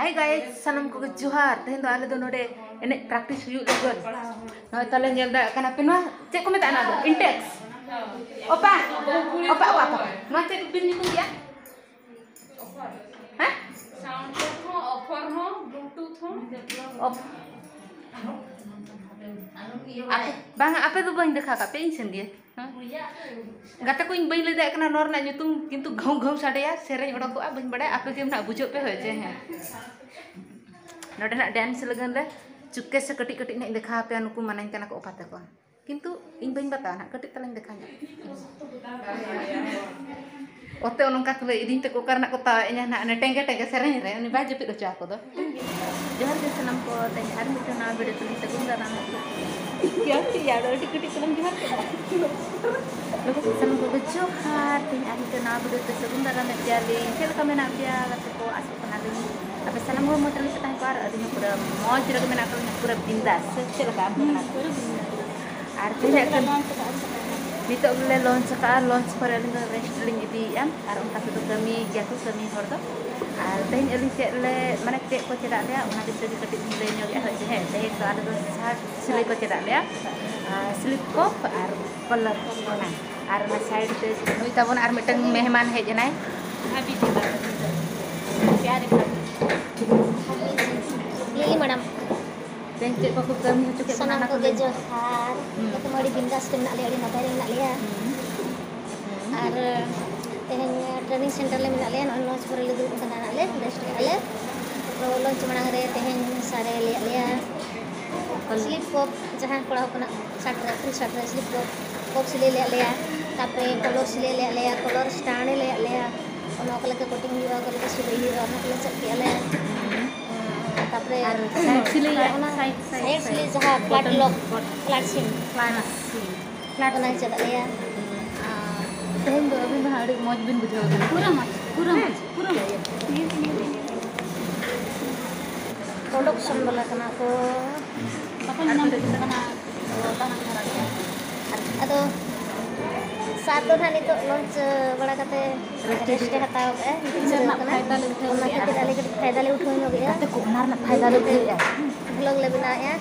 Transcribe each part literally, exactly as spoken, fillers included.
Hey guys, ᱥᱟᱱᱟᱢ ᱠᱚᱜᱮ ᱡᱚᱦᱟᱨ᱾ ᱛᱮᱦᱮᱧ ᱫᱚ ᱟᱞᱮ ᱫᱚ ᱱᱚᱰᱮ ᱮᱱᱮᱡ practice ᱦᱩᱭᱩᱜ ᱞᱟᱹᱜᱤᱫ᱾ ᱱᱚᱜᱼᱚᱭ ᱛᱟᱞᱮ ᱧᱮᱞ ᱫᱟᱲᱮᱭᱟᱜ ᱠᱟᱱᱟ ᱯᱮ, ᱱᱚᱣᱟ ᱪᱮᱫ ᱠᱚ ᱢᱮᱛᱟᱜᱼᱟ? ᱱᱚᱣᱟ ᱫᱚ Intex᱾ ᱚᱯᱟ, ᱚᱯᱟ, ᱚᱯᱟ, ᱚᱯᱟ, ᱱᱚᱣᱟ ᱪᱮᱫ ᱵᱤᱱ ᱧᱩᱛᱩᱢ ᱠᱮᱫᱟ? ᱦᱮᱸ? Sound ᱦᱚᱸ, offer ᱦᱚᱸ, Bluetooth ᱦᱚᱸ᱾ ᱚᱯ-, ᱟᱯᱮ, ᱵᱟᱝᱟ, ᱟᱯᱮ ᱫᱚ ᱵᱟᱹᱧ ᱫᱮᱠᱷᱟᱣ ᱠᱟᱜ ᱯᱮ, ᱤᱧ ᱥᱮᱱ ᱜᱮ᱾ ᱦᱮᱸ? ᱜᱟᱛᱮ ᱠᱚ, ᱤᱧ ᱵᱟᱹᱧ ᱞᱟᱹᱭ ᱫᱟᱲᱮᱭᱟᱜ ᱠᱟᱱᱟ ᱱᱚᱣᱟ ᱨᱮᱱᱟᱜ ᱧᱩᱛᱩᱢ, ᱠᱤᱱᱛᱩ ᱜᱷᱟᱹᱣ ᱜᱷᱟᱹᱣ ᱥᱟᱰᱮᱭᱟ, ᱥᱮᱨᱮᱧ ᱚᱰᱚᱠᱚᱜᱼᱟ, ᱵᱟᱹᱧ ᱵᱟᱲᱟᱭᱟ, ᱟᱯᱮ ᱜᱮ ᱱᱟᱦᱟᱜ ᱵᱩᱡᱷᱟᱹᱜ ᱯᱮ ᱦᱳᱭ ᱪᱮ᱾ ᱦᱮᱸ, ᱱᱚᱰᱮ ᱱᱟᱜ dance ᱞᱟᱹᱜᱤᱫ ᱞᱮ ᱪᱩᱯᱠᱮ ᱥᱮ ᱠᱟᱹᱴᱤᱡ ᱠᱟᱹᱴᱤᱡ ᱱᱟᱜ ᱤᱧ ᱫᱮᱠᱷᱟᱣ ᱟᱯᱮᱭᱟ, ᱱᱩᱠᱩ ᱢᱟᱱᱟᱧ ᱠᱟᱱᱟ ᱠᱚ ᱚᱯᱟ ᱛᱟᱠᱚ, ᱠᱤᱱᱛᱩ ᱤᱧ ᱵᱟᱹᱧ ᱵᱟᱛᱟᱣᱟ ᱱᱟᱜ, ᱠᱟᱹᱴᱤᱡ ᱛᱟᱞᱟᱧ ᱫᱮᱠᱷᱟᱣ ᱧᱚᱜ᱾ ᱚᱛᱮ ᱱᱚᱝᱠᱟ ᱠᱷᱟᱹᱞᱟᱹᱭ ᱤᱫᱤᱧ ᱛᱮᱠᱚ ᱚᱠᱟ ᱨᱮᱱᱟᱜ ᱠᱚ ᱛᱟᱣᱮᱫ ᱤᱧᱟ ᱱᱟᱜ, ᱚᱱᱮ ᱴᱮᱸᱜᱮ ᱴᱮᱸᱜᱮ ᱥᱮᱨᱮᱧ ᱨᱮ ᱩᱱᱤ ᱵᱟᱭ ᱡᱟᱹᱯᱤᱫ ᱦᱚᱪᱚ ᱟᱠᱚ ᱫᱚ᱾ ᱡᱚᱦᱟᱨ ᱜᱮ ᱥᱟᱱᱟᱢ ᱠᱚ, ᱛᱮᱦᱮᱧ ᱟᱨ ᱢᱤᱫᱴᱮᱱ ᱱᱟᱣᱟ video ᱛᱮᱞᱤᱧ ᱥᱟᱹᱜᱩᱱ ᱫᱟᱨᱟᱢ᱾ ᱪᱮᱫ ᱤᱧ ᱞᱟᱹᱭᱟ, ᱟᱹᱰᱤ ᱠᱟᱹᱴᱤᱡ ᱪᱟᱞᱟᱝ ᱡᱚᱦᱟᱨ ᱠᱮᱫᱟ᱾ ᱥᱟᱱᱟᱢ ᱠᱚᱜᱮ ᱡᱚᱦᱟᱨ, ᱛᱮᱦᱮᱧ ᱟᱨ ᱢᱤᱫᱴᱮᱱ ᱱᱟᱣᱟ video ᱛᱮ ᱥᱟᱹᱜᱩᱱ ᱫᱟᱨᱟᱢᱮᱫ ᱯᱮᱭᱟᱞᱤᱧ᱾ ᱪᱮᱫ ᱞᱮᱠᱟ ᱢᱮᱱᱟᱜ ᱯᱮᱭᱟ ᱜᱟᱛᱮ ᱠᱚ? ᱟᱥᱚᱜ ᱠᱟᱱᱟᱞᱤᱧ ᱟᱯᱮ ᱥᱟᱱᱟᱢ ᱠᱚ ᱢᱚᱡᱽ ᱨᱮᱜᱮ ᱯᱮ ᱛᱟᱦᱮᱸ ᱠᱚᱜᱼᱟ ᱟᱨ ᱟᱹᱞᱤᱧ ᱦᱚᱸ ᱯᱩᱨᱟᱹ ᱢᱚᱡᱽ ᱨᱮᱜᱮ ᱢᱮᱱᱟᱜ ᱟᱠᱟᱫ ᱞᱤᱧᱟ, ᱯᱩᱨᱟᱹ ᱵᱤᱱᱫᱟᱥ᱾ ᱪᱮᱫ ᱞᱮᱠᱟ ᱟᱢ ᱫᱚ ᱢᱮᱱᱟᱜ ᱢᱮᱭᱟ? ᱟᱨ ᱛᱮᱦᱮᱧ ᱱᱤᱛᱚᱜ ᱞᱮ launch ᱟᱠᱟᱫᱼᱟ, launch ᱯᱚᱨᱮ ᱟᱹᱞᱤᱧ ᱫᱚ rest ᱞᱤᱧ ᱤᱫᱤᱭᱮᱫᱼᱟ᱾ ᱟᱨ ᱚᱱᱠᱟ ᱛᱮᱫᱚ ᱠᱟᱹᱢᱤ ᱜᱮᱭᱟ ᱠᱚ ᱠᱟᱹᱢᱤ ᱦᱚᱲ ᱫᱚ᱾ ᱟᱨ ᱛᱮᱦᱮᱧ ᱟᱹᱞᱤᱧ ᱪᱮᱫ ᱞᱮ, ᱢᱟᱱᱮ ᱪᱮᱫ ᱠᱚ ᱪᱮᱫᱟᱜ ᱞᱮᱭᱟ, ᱚᱱᱟ ᱵᱤᱥᱚᱭ ᱛᱮ ᱠᱟᱹᱴᱤᱡ ᱞᱤᱧ ᱞᱟᱹᱭ ᱧᱚᱜᱮᱫᱼᱟ᱾ ᱦᱳᱭ ᱥᱮ, ᱦᱮᱸ, ᱛᱮᱦᱮᱧ ᱫᱚ ᱟᱞᱮ ᱫᱚ shirt ᱥᱤᱞᱟᱹᱭ ᱠᱚ ᱪᱮᱫᱟᱜ ᱞᱮᱭᱟ, ᱟᱨ slip cuff ᱟᱨ collar ᱚᱱᱟ᱾ ᱟᱨ ᱚᱱᱟ side ᱛᱮ ᱱᱩᱭ ᱛᱟᱵᱚᱱ ᱟᱨ ᱢᱤᱫᱴᱟᱝ ᱢᱮᱦᱢᱟᱱ ᱦᱮᱡ ᱮᱱᱟᱭ᱾ ᱞᱤᱞᱤ madam᱾ ᱛᱮᱦᱮᱧ ᱪᱮᱫ ᱠᱚᱠᱚ ᱠᱟᱹᱢᱤ ᱦᱚᱪᱚ ᱠᱮᱫ ᱵᱚᱱᱟ, ᱥᱟᱱᱟᱢ ᱚᱱᱟ ᱠᱚ ᱠᱚᱜᱮ ᱞᱟᱹᱭ ᱢᱮ᱾ ᱡᱚᱦᱟᱨ᱾ ᱦᱩᱸ᱾ ᱱᱤᱛᱚᱜ ᱢᱟ ᱟᱹᱰᱤ ᱵᱤᱱᱫᱟᱥ ᱛᱮ ᱢᱮᱱᱟᱜ ᱞᱮᱭᱟ, ᱟᱹᱰᱤ ᱱᱟᱯᱟᱭ ᱨᱮ ᱢᱮᱱᱟᱜ ᱞᱮᱭᱟ᱾ ᱦᱩᱸ᱾ ᱟᱨ ᱛᱮᱦᱮᱧ training center ᱞᱮ ᱢᱮᱱᱟᱜ ᱞᱮᱭᱟ, ᱱᱚᱜᱼᱚᱭ launch ᱯᱚᱨᱮ ᱞᱮ ᱫᱩᱲᱩᱵ ᱟᱠᱟᱱᱟ ᱱᱟᱜ ᱞᱮ, rest ᱮᱫᱼᱟ ᱞᱮ᱾ ᱛᱚ launch ᱢᱟᱲᱟᱝ ᱨᱮ ᱛᱮᱦᱮᱧ sir ᱮ ᱞᱟᱹᱭᱟᱫ ᱞᱮᱭᱟ slip cuff, ᱡᱟᱦᱟᱸ ᱠᱚᱲᱟ ᱦᱚᱯᱚᱱᱟᱜ shirt ᱨᱮ, full shirt ᱨᱮ slip cuff, cuff ᱥᱤᱞᱟᱹᱭ ᱞᱟᱹᱭᱟᱫ ᱞᱮᱭᱟ, ᱛᱟᱨᱯᱚᱨᱮ collar ᱥᱤᱞᱟᱹᱭ ᱞᱟᱹᱭᱟᱫ ᱞᱮᱭᱟ, collar stand ᱮ ᱞᱟᱹᱭᱟᱫ ᱞᱮᱭᱟ, ᱚᱱᱟ ᱚᱠᱟ ᱞᱮᱠᱟ cutting ᱦᱩᱭᱩᱜᱼᱟ, ᱚᱠᱟ ᱞᱮᱠᱟ ᱥᱤᱞᱟᱹᱭ ᱦᱩᱭᱩᱜᱼᱟ, ᱚᱱᱟ ᱠᱚᱞᱮ ᱪᱮᱫ ᱠᱮᱫᱼᱟ ᱞᱮ᱾ ᱛᱟᱨᱯᱚᱨᱮ ᱟᱨ side ᱥᱤᱞᱟᱹᱭ, ᱚᱱᱟ side, side, side ᱥᱤᱞᱟᱹᱭ ᱡᱟᱦᱟᱸ flat lock, flat seam, flat seam, ᱚᱱᱟ ᱪᱮᱫ ᱞᱮᱭᱟ? ᱛᱮᱦᱮᱧ ᱫᱚ ᱟᱹᱵᱤᱱ ᱫᱚ ᱦᱟᱸᱜ ᱟᱹᱰᱤ ᱢᱚᱡᱽ ᱵᱤᱱ ᱵᱩᱡᱷᱟᱹᱣ ᱠᱟᱱᱟ᱾ ᱯᱩᱨᱟᱹ ᱢᱚᱡᱽ, ᱯᱩᱨᱟᱹ ᱢᱚᱡᱽ, ᱯᱩᱨᱟᱹ ᱢᱚᱡᱽ᱾ Production ᱵᱟᱞᱟ ᱠᱟᱱᱟ ᱠᱚ᱾ ᱵᱟᱠᱚ ᱧᱟᱢ ᱠᱟᱱᱟ᱾ ᱟᱫᱚ ᱥᱟᱨ ᱫᱚ ᱱᱟᱦᱟᱜ ᱱᱤᱛᱚᱜ ᱞᱚᱧᱪ ᱵᱟᱲᱟ ᱠᱟᱛᱮ ᱨᱮᱥᱴ ᱮ ᱦᱟᱛᱟᱣ ᱠᱟᱜᱼᱟ, ᱜᱤᱛᱤᱡ ᱡᱤᱨᱟᱹᱜ ᱠᱟᱱᱟ᱾ ᱚᱱᱟ ᱠᱷᱟᱹᱛᱤᱨ ᱟᱞᱮ ᱠᱟᱹᱴᱤᱡ ᱯᱷᱟᱭᱫᱟ ᱞᱮ ᱩᱴᱷᱟᱹᱣ ᱧᱚᱜ ᱮᱜᱼᱟ᱾ ᱚᱱᱟ ᱨᱮᱱᱟᱜ ᱯᱷᱟᱭᱫᱟ ᱞᱮ ᱩᱴᱷᱟᱹᱣᱮᱜᱼᱟ᱾ ᱵᱷᱞᱚᱜ ᱞᱮ ᱵᱮᱱᱟᱣᱮᱜᱼᱟ,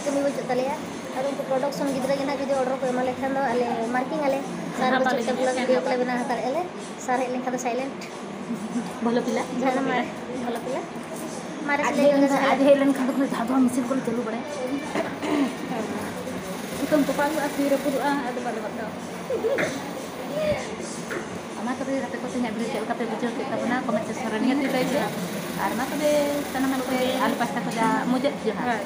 ᱠᱟᱹᱢᱤ ᱵᱟᱹᱪᱩᱜ ᱛᱟᱞᱮᱭᱟ᱾ ᱟᱨ ᱩᱱᱠᱩ ᱯᱨᱚᱰᱟᱠᱥᱚᱱ ᱜᱤᱫᱽᱨᱟᱹ ᱜᱮ ᱱᱟᱦᱟᱜ ᱡᱩᱫᱤ ᱚᱰᱟᱨ ᱠᱚ ᱮᱢᱟ ᱞᱮ ᱠᱷᱟᱱ ᱫᱚ ᱟᱞᱮ ᱢᱟᱨᱠᱤᱝ ᱟᱞᱮ, ᱥᱟᱨ ᱫᱚ ᱪᱮᱫ ᱞᱮᱠᱟ ᱵᱷᱞᱚᱜ ᱵᱷᱤᱰᱤᱭᱳ ᱠᱚᱞᱮ ᱵᱮᱱᱟᱣ ᱦᱟᱛᱟᱲᱮᱜᱼᱟ ᱞᱮ᱾ ᱥᱟᱨ ᱦᱮᱡ ᱞᱮᱱᱠᱷᱟᱱ ᱫᱚ ᱥᱟᱭᱞᱮᱱᱴ᱾ ᱵᱷᱚᱞᱚ ᱯᱤᱞᱟ᱾ ᱡᱟᱦᱟᱱᱟᱜ ᱢᱟ ᱵᱷᱚᱞᱚ ᱯᱤᱞᱟ᱾ ᱢᱟᱨᱮ ᱟᱡ ᱥᱤᱞᱟᱹᱭ ᱦᱮᱡ ᱠᱚᱫᱚ ᱞᱮᱱᱠᱷᱟᱱ, ᱡᱟᱦᱟᱸ ᱟᱡ ᱦᱮᱡ ᱞᱮᱱᱠᱷᱟᱱ ᱫᱚ ᱡᱷᱟᱫᱣᱟ ᱢᱮᱥᱤᱱ ᱠᱚᱞᱮ ᱪᱟᱹᱞᱩ ᱵᱟᱲᱟᱭᱟ᱾ ᱥᱩᱛᱟᱹᱢ ᱛᱚᱯᱟᱜ ᱦᱩᱭᱩᱜᱼᱟ, ᱛᱤ ᱨᱟᱹᱯᱩᱫᱚᱜᱼᱟ, ᱟᱫᱚ ᱵᱟᱞᱮ ᱵᱟᱛᱟᱣᱟ᱾ ᱚᱱᱟ ᱠᱚᱨᱮ ᱜᱟᱛᱮ ᱠᱚ ᱛᱮᱦᱮᱧᱟᱜ ᱵᱷᱤᱰᱤᱭᱳ ᱪᱮᱫ ᱞᱮᱠᱟ ᱯᱮ ᱵᱩᱡᱷᱟᱹᱣ ᱠᱮᱫ ᱛᱟᱵᱚᱱᱟ, ᱠᱚᱢᱮᱱᱴ ᱥᱮᱠᱥᱚᱱ ᱨᱮ ᱱᱤᱦᱟᱹᱛ ᱞᱟᱹᱭ ᱯᱮ᱾ ᱟᱨ ᱢᱟ ᱛᱚᱵᱮ ᱥᱟᱱᱟᱢ ᱠᱚᱜᱮ ᱟᱞᱮ ᱯᱟᱦᱴᱟ ᱠᱷᱚᱱᱟᱜ ᱢᱩᱪᱟᱹᱫ ᱡᱚᱦᱟᱨ᱾